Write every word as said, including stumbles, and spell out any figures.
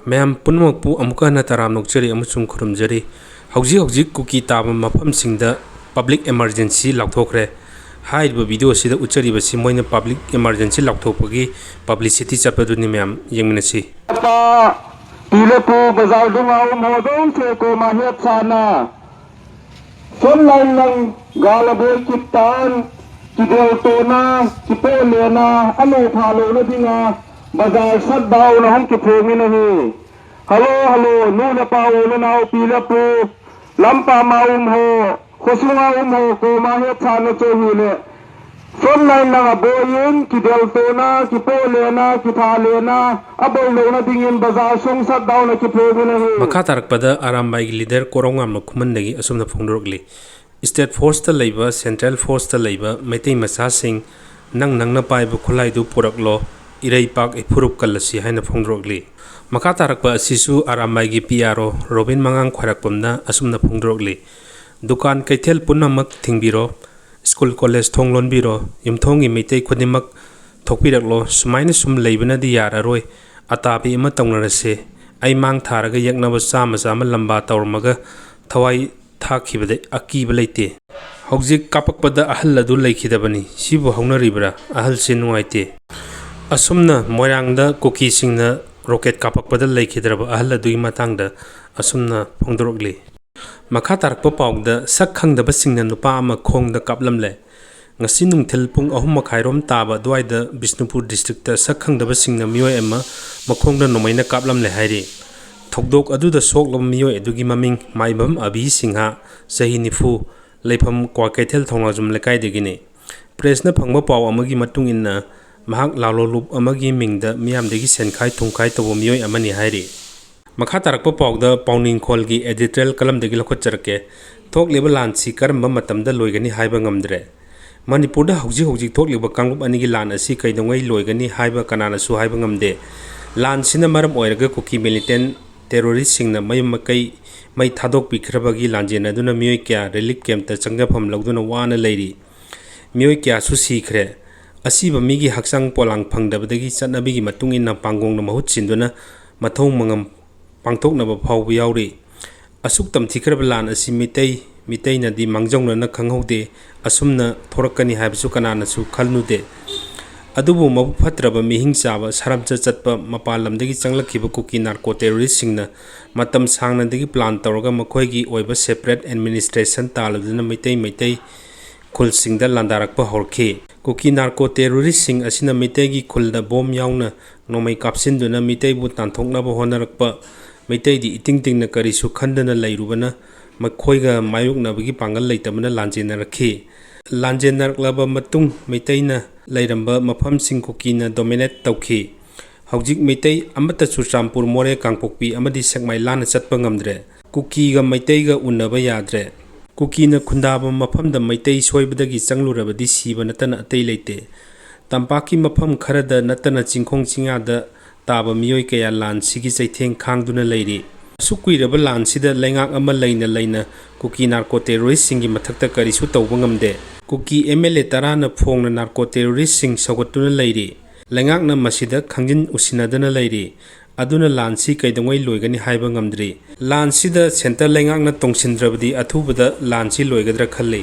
ꯃꯌꯥꯝ ꯄꯨꯝꯅꯃꯛꯄꯨ ꯑꯃꯨꯛꯀ ꯍꯟꯅ ꯇꯔꯥꯝꯅ ꯑꯣꯛꯆꯔꯤ ꯑꯃꯁꯨꯡ ꯈꯨꯔꯨꯝꯖꯔꯤ꯫ ꯍꯧꯖꯤꯛ ꯍꯧꯖꯤꯛ ꯀꯨꯀꯤ ꯇꯥꯕ ꯃꯐꯝꯁꯤꯡꯗ public emergency ꯂꯥꯎꯊꯣꯛꯈ꯭ꯔꯦ꯫ ꯍꯥꯏꯔꯤꯕ video ꯑꯁꯤꯗ ꯎꯠꯆꯔꯤꯕꯁꯤ ꯃꯣꯏꯅ public emergency ꯂꯥꯎꯊꯣꯛꯄꯒꯤ publicity ꯆꯠꯄꯗꯨꯅꯤ꯫ ꯃꯌꯥꯝ ꯌꯦꯡꯃꯤꯟꯅꯁꯤ꯫ ꯄꯤꯂꯄꯨ ꯕꯖꯥꯔ ꯗꯨꯉꯥꯎ ꯃꯣꯗꯧ ꯁꯦ ꯀꯣꯃꯥ ꯍꯦꯠ ꯁꯥꯅ ꯐ꯭ꯔꯟ ꯂꯥꯏꯟ ꯂꯪ ꯒꯥꯂꯕꯣꯏ ꯀꯤꯞꯇꯥꯟ ꯀꯤꯗꯦꯜ ꯇꯣꯅ ꯀꯤꯄꯣ ꯂꯦꯅ ꯑꯂꯣ ꯐꯥꯂꯣꯅ ꯗꯤꯉꯥ ꯕꯖꯥꯔ ꯁꯠ ꯗꯥꯎꯅ ꯍꯝ ꯀꯤꯐꯣꯃꯤꯅ ꯍꯤ꯫ ꯍꯜꯂꯣ ꯍꯜꯂꯣ ꯅꯨꯅ ꯄꯥꯎ ꯅꯅꯥꯎ ꯄꯤꯂꯄꯨ ꯂꯝꯄꯥ ꯃꯥꯎꯝ ꯍꯣ ꯈꯣꯁꯨꯉꯥꯎꯝ ꯍꯣ ꯀꯣꯃꯥ ꯍꯦꯠ ꯁꯥꯅ ꯆꯣꯍꯤꯂꯦ꯫ ꯐ꯭ꯔꯟ ꯂꯥꯏꯟ ꯂꯪ ꯑꯕꯣꯏꯌꯨꯝ ꯀꯤꯗꯦꯜ ꯇꯣꯅ ꯀꯤꯄꯣ ꯂꯦꯅ ꯀꯤꯊꯥ ꯂꯦꯅ ꯑꯕꯣꯏ ꯂꯧꯅ ꯗꯤꯉꯤꯟ ꯕꯖꯥꯔ ꯁꯣꯡ ꯁꯠ ꯗꯥꯎꯅ ꯀꯤꯐꯣꯃꯤꯅ ꯍꯤ꯫ ꯃꯈꯥ ꯇꯥꯔꯛꯄꯗ ꯑꯔꯥꯝꯕꯥꯏꯒꯤ leader ꯀꯣꯔꯧꯉꯥꯝꯕ ꯈꯨꯃꯟꯗꯒꯤ ꯑꯁꯨꯝꯅ ꯐꯣꯡꯗꯣꯔꯛꯂꯤ꯫ State forceꯇ ꯂꯩꯕ, central forceꯇ ꯂꯩꯕ ꯃꯩꯇꯩ ꯃꯆꯥꯁꯤꯡ, ꯅꯪ ꯅꯪꯅ ꯄꯥꯏꯕ ꯈꯨꯠꯂꯥꯏꯗꯨ ꯄꯨꯔꯛꯂꯣ, ꯏꯔꯩꯄꯥꯛ ꯏꯐꯨꯔꯨꯞ ꯀꯜꯂꯁꯤ ꯍꯥꯏꯅ ꯐꯣꯡꯗꯣꯔꯛꯂꯤ꯫ ꯃꯈꯥ ꯇꯥꯔꯛꯄ ꯑꯁꯤꯁꯨ ꯑꯔꯥꯝꯕꯥꯏꯒꯤ P R O ꯔꯣꯕꯤꯟ ꯃꯉꯥꯡ ꯈ꯭ꯋꯥꯏꯔꯥꯛꯄꯝꯅ ꯑꯁꯨꯝꯅ ꯐꯣꯡꯗꯣꯔꯛꯂꯤ꯫ ꯗꯨꯀꯥꯟ ꯀꯩꯊꯦꯜ ꯄꯨꯝꯅꯃꯛ ꯊꯤꯡꯕꯤꯔꯣ, school college ꯊꯣꯡ ꯂꯣꯟꯕꯤꯔꯣ, ꯌꯨꯝꯊꯣꯡꯒꯤ ꯃꯩꯇꯩ ꯈꯨꯗꯤꯡꯃꯛ ꯊꯣꯛꯄꯤꯔꯛꯂꯣ, ꯁꯨꯃꯥꯏꯅ ꯁꯨꯝ ꯂꯩꯕꯅꯗꯤ ꯌꯥꯔꯔꯣꯏ, ꯑꯇꯥꯕꯤ ꯑꯃ ꯇꯧꯅꯔꯁꯦ, ꯑꯩ ꯃꯥꯡ ꯊꯥꯔꯒ ꯌꯦꯛꯅꯕ ꯆꯥꯝꯃ ꯆꯥꯝꯃ ꯂꯝꯕꯥ ꯇꯧꯔꯝꯃꯒ ꯊꯋꯥꯏ ꯊꯥꯛꯈꯤꯕꯗ ꯑꯀꯤꯕ ꯂꯩꯇꯦ꯫ ꯍꯧꯖꯤꯛ ꯀꯥꯞꯄꯛꯄꯗ ꯑꯍꯜ ꯑꯗꯨ ꯂꯩꯈꯤꯗꯕꯅꯤ꯫ ꯁꯤꯕꯨ ꯍꯧꯅꯔꯤꯕ꯭ꯔꯥ? ꯑꯍꯜꯁꯤ ꯅꯨꯡꯉꯥꯏꯇꯦ꯫ ꯑꯁꯨꯝꯅ ꯃꯣꯏꯔꯥꯡꯗ ꯀꯨꯀꯤꯁꯤꯡꯅ rocket ꯀꯥꯞꯄꯛꯄꯗ ꯂꯩꯈꯤꯗ꯭ꯔꯕ ꯑꯍꯜ ꯑꯗꯨꯒꯤ ꯃꯇꯥꯡꯗ ꯑꯁꯨꯝꯅ ꯐꯣꯡꯗꯣꯔꯛꯂꯤ꯫ ꯃꯈꯥ ꯇꯥꯔꯛꯄ ꯄꯥꯎꯗ ꯁꯛ ꯈꯪꯗꯕꯁꯤꯡꯅ ꯅꯨꯄꯥ ꯑꯃ ꯈꯣꯡꯗ ꯀꯥꯞꯂꯝꯂꯦ꯫ ꯉꯁꯤ ꯅꯨꯡꯊꯤꯜ ꯄꯨꯡ ꯑꯍꯨꯝ ꯃꯈꯥꯏꯔꯣꯝ ꯇꯥꯕ ꯑꯗꯨꯋꯥꯏꯗ ꯕꯤꯁꯅꯨꯄꯨꯔ districtꯇ ꯁꯛ ꯈꯪꯗꯕꯁꯤꯡꯅ ꯃꯤꯑꯣꯏ ꯑꯃ ꯃꯈꯣꯡꯗ ꯅꯣꯡꯃꯩꯅ ꯀꯥꯞꯂꯝꯂꯦ ꯍꯥꯏꯔꯤ꯫ ꯊꯧꯗꯣꯛ ꯑꯗꯨꯗ ꯁꯣꯛꯂꯕ ꯃꯤꯑꯣꯏ ꯑꯗꯨꯒꯤ ꯃꯃꯤꯡ ꯃꯥꯏꯕꯝ ꯑꯕꯤ ꯁꯤꯡꯍ, ꯆꯍꯤ ꯅꯤꯐꯨ, ꯂꯩꯐꯝ ꯀ꯭ꯋꯥꯀꯩꯊꯦꯜ ꯊꯧꯅꯥꯖꯨꯝ ꯂꯩꯀꯥꯏꯗꯒꯤꯅꯤ꯫ Pressꯅ ꯐꯪꯕ ꯄꯥꯎ ꯑꯃꯒꯤ ꯃꯇꯨꯡ ꯏꯟꯅ, ꯃꯍꯥꯛ ꯂꯥꯂꯣꯂꯨꯞ ꯑꯃꯒꯤ ꯃꯤꯡꯗ ꯃꯤꯌꯥꯝꯗꯒꯤ ꯁꯦꯟꯈꯥꯏ ꯊꯨꯝꯈꯥꯏ ꯇꯧꯕ ꯃꯤꯑꯣꯏ ꯑꯃꯅꯤ ꯍꯥꯏꯔꯤ꯫ ꯃꯈꯥ ꯇꯥꯔꯛꯄ ꯄꯥꯎꯗ ꯄꯥꯎꯅꯤꯡꯈꯣꯜꯒꯤ editorial columnꯗꯒꯤ ꯂꯧꯈꯠꯆꯔꯛꯀꯦ꯫ ꯊꯣꯛꯂꯤꯕ ꯂꯥꯟꯁꯤ ꯀꯔꯝꯕ ꯃꯇꯝꯗ ꯂꯣꯏꯒꯅꯤ ꯍꯥꯏꯕ ꯉꯝꯗ꯭ꯔꯦ꯫ ꯃꯅꯤꯄꯨꯔꯗ ꯍꯧꯖꯤꯛ ꯍꯧꯖꯤꯛ ꯊꯣꯛꯂꯤꯕ ꯀꯥꯡꯂꯨꯞ ꯑꯅꯤꯒꯤ ꯂꯥꯟ ꯑꯁꯤ ꯀꯩꯗꯧꯉꯩ ꯂꯣꯏꯒꯅꯤ ꯍꯥꯏꯕ ꯀꯅꯥꯅꯁꯨ ꯍꯥꯏꯕ ꯉꯝꯗꯦ꯫ ꯂꯥꯟꯁꯤꯅ ꯃꯔꯝ ꯑꯣꯏꯔꯒ ꯀꯨꯀꯤ militant terroristꯁꯤꯡꯅ ꯃꯌꯨꯝ ꯃꯀꯩ ꯃꯩ ꯊꯥꯗꯣꯛꯄꯤꯈ꯭ꯔꯕꯒꯤ ꯂꯥꯟꯖꯦꯟꯅꯗꯨꯅ ꯃꯤꯑꯣꯏ ꯀꯌꯥ relief campꯇ ꯆꯪꯖꯐꯝ ꯂꯧꯗꯨꯅ ꯋꯥꯅ ꯂꯩꯔꯤ꯫ ꯃꯤꯑꯣꯏ ꯀꯌꯥꯁꯨ ꯁꯤꯈ꯭ꯔꯦ꯫ ꯑꯁꯤꯕ ꯃꯤꯒꯤ ꯍꯛꯆꯥꯡ ꯄꯣꯂꯥꯡ ꯐꯪꯗꯕꯗꯒꯤ ꯆꯠꯅꯕꯤꯒꯤ ꯃꯇꯨꯡ ꯏꯟꯅ ꯄꯥꯡꯒꯣꯡꯅ ꯃꯍꯨꯠ ꯁꯤꯟꯗꯨꯅ ꯃꯊꯧ ꯃꯉꯝ ꯄꯥꯡꯊꯣꯛꯅꯕ ꯐꯥꯎꯕ ꯌꯥꯎꯔꯤ꯫ ꯑꯁꯨꯛ ꯇꯝꯊꯤꯈ꯭ꯔꯕ ꯂꯥꯟ ꯑꯁꯤ ꯃꯤꯇꯩ, ꯃꯤꯇꯩꯅꯗꯤ ꯃꯥꯡꯖꯧꯅꯅ ꯈꯪꯍꯧꯗꯦ, ꯑꯁꯨꯝꯅ ꯊꯣꯔꯛꯀꯅꯤ ꯍꯥꯏꯕꯁꯨ ꯀꯅꯥꯅꯁꯨ ꯈꯜꯂꯨꯗꯦ꯫ ꯑꯗꯨꯕꯨ ꯃꯕꯨꯛ ꯐꯠꯇ꯭ꯔꯕ, ꯃꯤꯍꯤꯡ ꯆꯥꯕ, ꯁꯥꯔꯝꯆꯠ ꯆꯠꯄ, ꯃꯄꯥꯟ ꯂꯝꯗꯒꯤ ꯆꯪꯂꯛꯈꯤꯕ ꯀꯨꯀꯤ ꯅꯥꯔꯀꯣ ꯇꯦꯔꯣꯔꯤꯁꯁꯤꯡꯅ ꯃꯇꯝ ꯁꯥꯡꯅꯗꯒꯤ ꯄ꯭ꯂꯥꯟ ꯇꯧꯔꯒ ꯃꯈꯣꯏꯒꯤ ꯑꯣꯏꯕ ꯁꯦꯄꯔꯦꯠ ꯑꯦꯗꯃꯤꯅꯤꯁꯇ꯭ꯔꯦꯁꯟ ꯇꯥꯜꯂꯗꯨꯅ ꯃꯩꯇꯩ, ꯃꯩꯇꯩ ꯈꯨꯜꯁꯤꯡꯗ ꯂꯥꯟꯗꯥꯔꯛꯄ ꯍꯧꯔꯛꯈꯤ꯫ ꯀꯨꯀꯤ ꯅꯥꯔꯀꯣ ꯇꯦꯔꯣꯔꯤꯁꯁꯤꯡ ꯑꯁꯤꯅ ꯃꯤꯇꯩꯒꯤ ꯈꯨꯜꯗ ꯕꯣꯝ ꯌꯥꯎꯅ ꯅꯣꯡꯃꯩ ꯀꯥꯞꯁꯤꯟꯗꯨꯅ ꯃꯤꯇꯩꯕꯨ ꯇꯥꯟꯊꯣꯛꯅꯕ ꯍꯣꯠꯅꯔꯛꯄ, ꯃꯩꯇꯩꯗꯤ ꯏꯇꯤꯡ ꯇꯤꯡꯅ ꯀꯔꯤꯁꯨ ꯈꯟꯗꯅ ꯂꯩꯔꯨꯕꯅ ꯃꯈꯣꯏꯒ ꯃꯥꯌꯣꯛꯅꯕꯒꯤ ꯄꯥꯡꯒꯜ ꯂꯩꯇꯕꯅ ꯂꯥꯟꯖꯦꯟꯅꯔꯛꯈꯤ꯫ ꯂꯥꯟꯖꯦꯟꯅꯔꯛꯂꯕ ꯃꯇꯨꯡ ꯃꯩꯇꯩꯅ ꯂꯩꯔꯝꯕ ꯃꯐꯝꯁꯤꯡ ꯀꯨꯀꯤꯅ ꯗꯣꯃꯤꯅꯦꯠ ꯇꯧꯈꯤ꯫ ꯍꯧꯖꯤꯛ ꯃꯩꯇꯩ ꯑꯃꯠꯇ ꯆꯨꯔꯆꯥꯟꯄꯨꯔ, ꯃꯣꯔꯦ, ꯀꯥꯡꯄꯣꯛꯄꯤ ꯑꯃꯗꯤ ꯁꯦꯛꯃꯥꯏ ꯂꯥꯟꯅ ꯆꯠꯄ ꯉꯝꯗ꯭ꯔꯦ꯫ ꯀꯨꯀꯤꯒ ꯃꯩꯇꯩꯒ ꯎꯅꯕ ꯌꯥꯗ꯭ꯔꯦ꯫ ꯀꯨꯀꯤꯅ ꯈꯨꯟꯗꯥꯕ ꯃꯐꯝꯗ ꯃꯩꯇꯩ ꯁꯣꯏꯕꯗꯒꯤ ꯆꯪꯂꯨꯔꯕꯗꯤ ꯁꯤꯕ ꯅꯠꯇꯅ ꯑꯇꯩ ꯂꯩꯇꯦ꯫ ꯇꯝꯄꯥꯛꯀꯤ ꯃꯐꯝ ꯈꯔꯗ ꯅꯠꯇꯅ ꯆꯤꯡꯈꯣꯡ ꯆꯤꯡꯌꯥꯗ ꯇꯥꯕ ꯃꯤꯑꯣꯏ ꯀꯌꯥ ꯂꯥꯟꯁꯤꯒꯤ ꯆꯩꯊꯦꯡ ꯈꯥꯡꯗꯨꯅ ꯂꯩꯔꯤ꯫ ꯑꯁꯨꯛ ꯀꯨꯏꯔꯕ ꯂꯥꯟꯁꯤꯗ ꯂꯩꯉꯥꯛ ꯑꯃ ꯂꯩꯅ ꯂꯩꯅ ꯀꯨꯀꯤ ꯅꯥꯔꯀꯣ ꯇꯦꯔꯣꯔꯤꯁꯁꯤꯡꯒꯤ ꯃꯊꯛꯇ ꯀꯔꯤꯁꯨ ꯇꯧꯕ ꯉꯝꯗꯦ꯫ ꯀꯨꯀꯤ ꯑꯦꯝ ꯑꯦꯜ ꯑꯦ ꯇꯔꯥꯅ ꯐꯣꯡꯅ ꯅꯥꯔꯀꯣ ꯇꯦꯔꯣꯔꯤꯁꯁꯤꯡ ꯁꯧꯒꯠꯇꯨꯅ ꯂꯩꯔꯤ꯫ ꯂꯩꯉꯥꯛꯅ ꯃꯁꯤꯗ ꯈꯪꯖꯤꯟ ꯎꯁꯤꯟꯅꯗꯅ ꯂꯩꯔꯤ꯫ ꯑꯗꯨꯅ ꯂꯥꯟꯁꯤ ꯀꯩꯗꯧꯉꯩ ꯂꯣꯏꯒꯅꯤ ꯍꯥꯏꯕ ꯉꯝꯗ꯭ꯔꯤ꯫ ꯂꯥꯟꯁꯤꯗ ꯁꯦꯟꯇꯔ ꯂꯩꯉꯥꯛꯅ ꯇꯣꯡꯁꯤꯟꯗ꯭ꯔꯕꯗꯤ ꯑꯊꯨꯕꯗ ꯂꯥꯟꯁꯤ ꯂꯣꯏꯒꯗ꯭ꯔꯥ ꯈꯜꯂꯤ꯫